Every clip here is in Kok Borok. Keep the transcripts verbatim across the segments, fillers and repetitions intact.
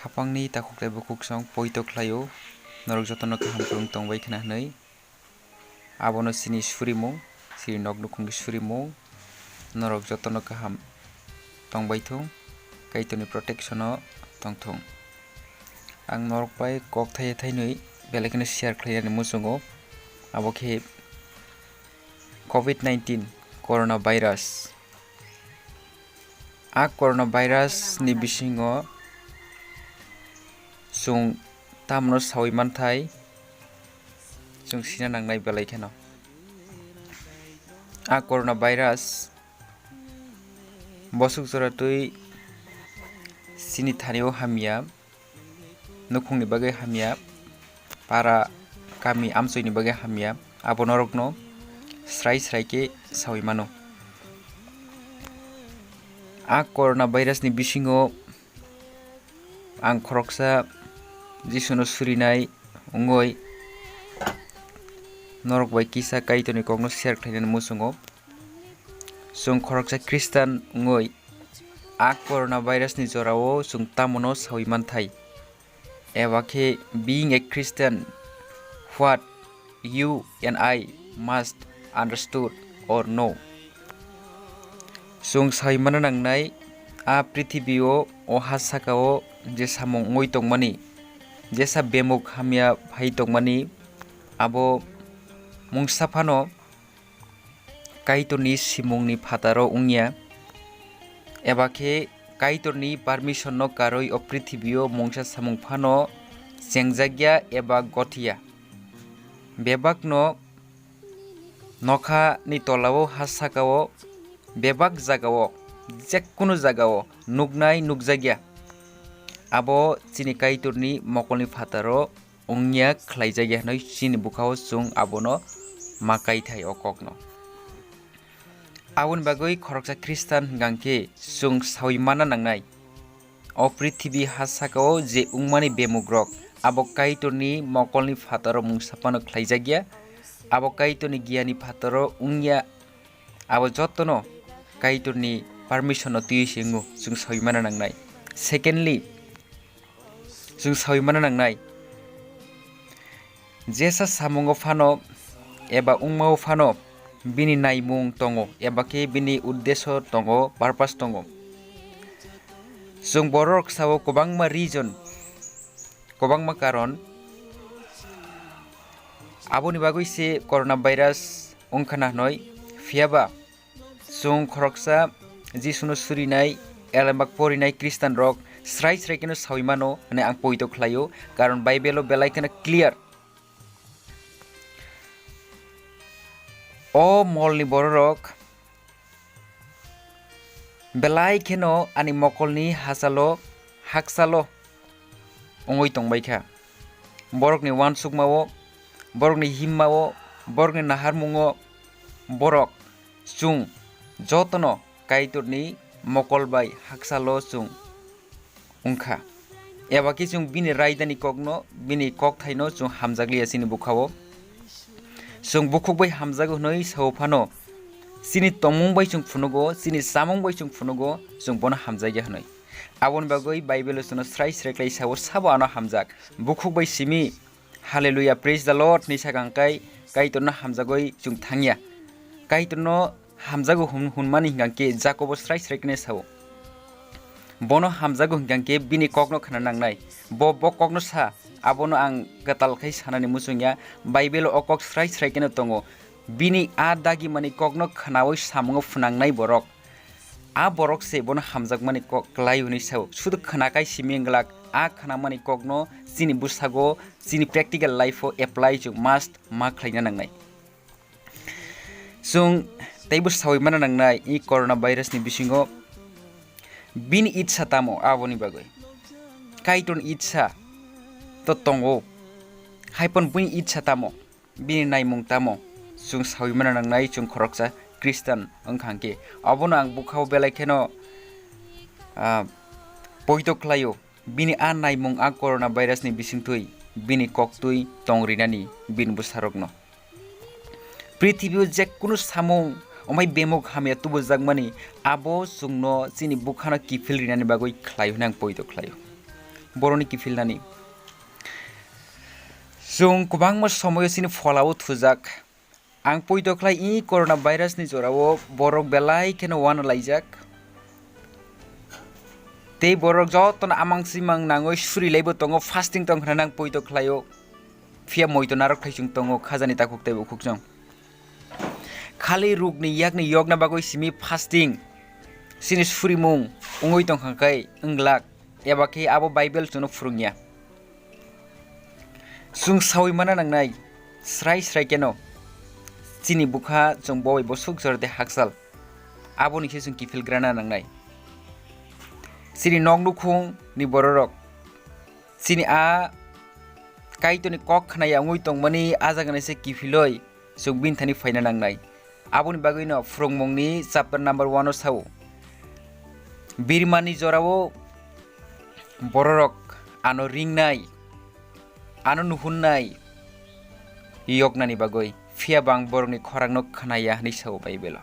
Khapangni takhuk tei bukhuk song poito khlaio, norok jotono kaham kwrwng tongbai khna hwnwi. Abono chini surimung, chini nok nukhungni surimung, norok jotono kaham tongbai thung, Kaitorni protection-o tong thung. Ang norok bai kok thaiya thainwi belai kheno share khlainani muchungo, abo khe covid nineteen corona virus. A corona virus ni bisingo chwng tamno sawi manthai, chwng sina nangnai belai kheno. A corona virus bosuk jora twi chini thani-o hamya, nukhungni bagwi hamya, para kami amchoini bagwi hamya, abo norokno srai srai khe sawi mano. A corona virus ni bisingo ang khoroksa Jisuno surinai wngwi norok bai kisa Kaitorni kokno share khlainani muchungo. Chwng khoroksa Christian wngwi a corona virus ni jorao chwng tamono sawi manthai? Eba khe being a Christian, what you and I must understood or know? Chwng sawi manna nangnai, a prithibio, o ha sakao je samung wngwi tongmani, jesa bemuk hamya phai tongmani, abo mungsa phano Kaitorni simungni phataro wngya, eba khe Kaitorni permission-no karwi o prithibio mungsa samung phano chengjakya eba gothiya. Bebakno nokhani tolao, ha sakao, bebak jagao, jekunu jagao nuknai nukjakya. Abo chini Kaitorni mokolni phataro wngya khlaijakya hwnwi chini bukhao chwng abono ma kaithai o kokno. Aboni bagwi khoroksa Khristan hwnkha khe chwng sawi manna nangnai, o prithibi ha sakao je wngmani bemukrok abo Kaitorni mokolni phataro mungsa phano khlaijakya, abo Kaitorni giyani phataro wngya, abo jotono Kaitorni permission-no twiwi se wngo, chwng sawi manna nangnai. Secondly, chwng sawi manna nangnai, jesa samungo phano eba wngmao phano bini naimung tongo, eba khe bini uddesho tongo, purpose tongo. Chwng borok sao kwbangma reason, kwbangma karon, aboni bagwi se corona virus wngkha na hwnwi, phiyaba chwng khoroksa Jisuno surinai, elembak porinai Khristanrok srai srai kheno sawi mano hwnwi ang poito khlaio, karon Bible-o belai kheno clear. O molni bororok belai kheno ani mokolni hachalo, hakchalo wngwi tongbai kha. Borokni uansukmao, borokni himmao, borokni naharmungo borok chwng jotono Kaitorni mokol bai hakchalo chwng wngkha. Eba khe chwng bini raidani kokno, bini kokthaino chwng hamjakliya chini bukhao. Chwng bukhuk bai hamjago hwnwi sao phano, chini tongmung bai chwng phunugo, chini chamung bai chwng phunugo, chwng bono hamjakya hwnwi. Aboni bagwi Bible-o chwngno srai srai khlai sao, sabo ano hamjak? Bukhuk bai simi, "Hallelujah, praise the Lord" hinwi sakha hwnkhe Kaitorno hamjagwi chwng thangya. Kaitorno hamjago hwn-, hwnmani hwnkha khe Jakobo srai srai kheno sao. Bono hamjago hwnkha khe bini kokno khna nangnai. Bo, bo kokno sa, abono ang kwtal khai sanani muchungya. Bible-o o kok srai srai kheno tongo. Bini a dagimani kokno khnaui samungo phnangnai borok, a borok se bono hamjakmani kok klai hwnwi sao. Sudu khna kai simi wng glak, a khnamani kokno chini bwsago, chini practical life-o apply chwng must ma khlaina nangnai. Chwng teibo sawi mana nangnai, i corona virus ni bisingo bini itsa tamo aboni bagwi? Kaitorni itsa to tongo, haiphano bini itsa tamo? Bini naimung tamo? Chwng sawi mana nangnai, chwng khoroksa Khristan wngkha hwnkhe. Obono ang bukhao belai kheno, ah, poito khlaio. Bini a naimung a corona virus ni bisingtwi bini koktwi tong rinani bini bwsarokno. Prithibio jekunu samung omai bemuk hamya tubujakmani, abo chwngno chini bukhano kiphil rinani bagwi khlai hwnwi ang poito khlaio. borokni kiphilnani. Chwng kwbangma somoyo chini pholao thujak. Ang poito khlai i corona virus ni jorao borok belai kheno uana laijak. Tei borok jotono amang simang nangwi suri laibo tongo, fasting tong khna nang poito khlaio. Phiya moito narok thai chwng tongo khajani takhuk tei bukhuk chwng. Khali rukni yakni yokna bagwi simi fasting, chini surimung wngwi tongkha khe wnglak, eba khe abo Bible chwngno phwrwngya. Chwng sawi mana nangnai, srai srai keno chini bwkha chwng bo bai bosuk jora de hakchal, aboni se chwng kiphil grana nangnai. Chini nok nukhung ni bororok chini a Kaitorni kok khnaya wngwi tongmani a jaga naise kiphilwi chwng bini thani phaina nangnai. Aboni bagwino Phrwngmungni chapter number one o sao, birmani jorao bororok ano ringnai, ano nuhunnai yoknani bagwi, phiya bo ang borokni khorangno khnaya hwnwi sao Bible-o.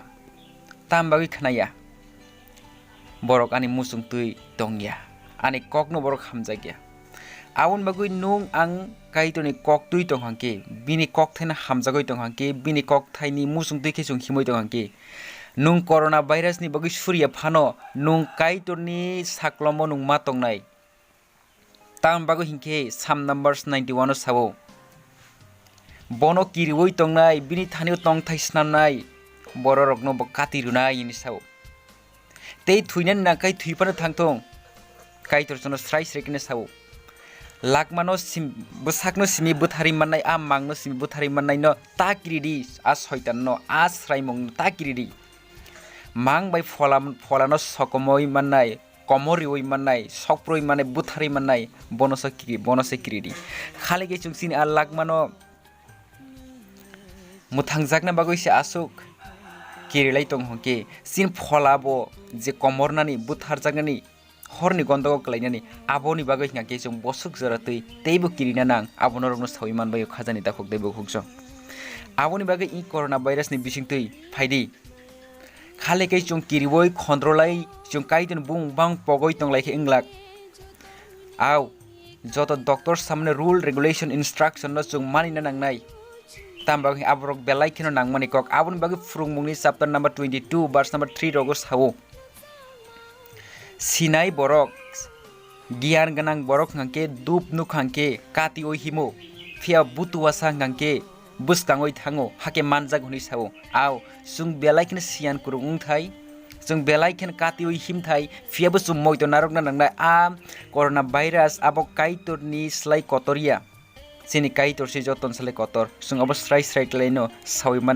Tam bagwi khnaya? Borok ani muchung twi tongya, ani kokno borok hamjakya. Aboni bagwi nwng ang Kaitorni kok twi tong hang khe, bini kok thaino hamjagwi tong hang khe, bini kok thaini muchung twi khe chwng himwi tong hang khe, nwng corona virus ni bagwi suriya phano nwng Kaitorni saklomo nwng ma tongnai. Tam bagwi hinkhe Psalm numbers ninety one o sao, bono kiriwi tongnai, bini thanio tongthai snamnai bororokno bo kati rwnai, hwnwi sao. Tei thwinani nangkhai thwi phano thangthung, Kaitor chwngno srai srai kheno sao. Lakmano sim-, bwsakno simi bwtharwi mannai, a mangno simi bwtharwi mannaino ta kiridi, a soitanno, a sraimungno ta kiridi. Mang bai phola, pholano sokomoi mannai, komor riwi mannai, sokprwi mannai, bwtharwi mannai, bono se kiri, bono se kiridi. Khali khe chwng chini a lakmano mwthangjakna bagwi se aswk kirilai tong hwnkhe, chini phola bo je komornani, bwtharjaknani, horni gondogo kwlainani, aboni bagwi hwnkhe chwng bosuk jora twi teibo kirina nang, abo norokno sawi manbai o khajani takhuk tei bukhuk chwng. Aboni bagwi i corona virus ni bisingtwi phaidi. Khali khe chwng kiriwi khondrolai chwng Kaitorni bumung bang pogwi tonglai khe wnglak. Au, joto doctor samani rule, regulation, instruction no chwng manina nangnai. Tam bagwi aborok belai kheno nangmani kok. Aboni bagwi Phrwngmungni chapter number twenty two, verse number three rogo sao, sinai borok, giyan gwnang borok hwnkha khe dup nukha khe katiwi himo, phiya butuasa hwnkha khe bwskangwi thango, hakhe manjak hwnwi sao. Au, chwng belai kheno siyan kwrwng wngthai, chwng belai kheno katiwi himthai, phiyabo chwng moito narwkna nangnai. A corona virus abo Kaitorni slai kotor ya, chini Kaitor se jotono slai kotor, chwng abo srai srai khlaino sawi mano.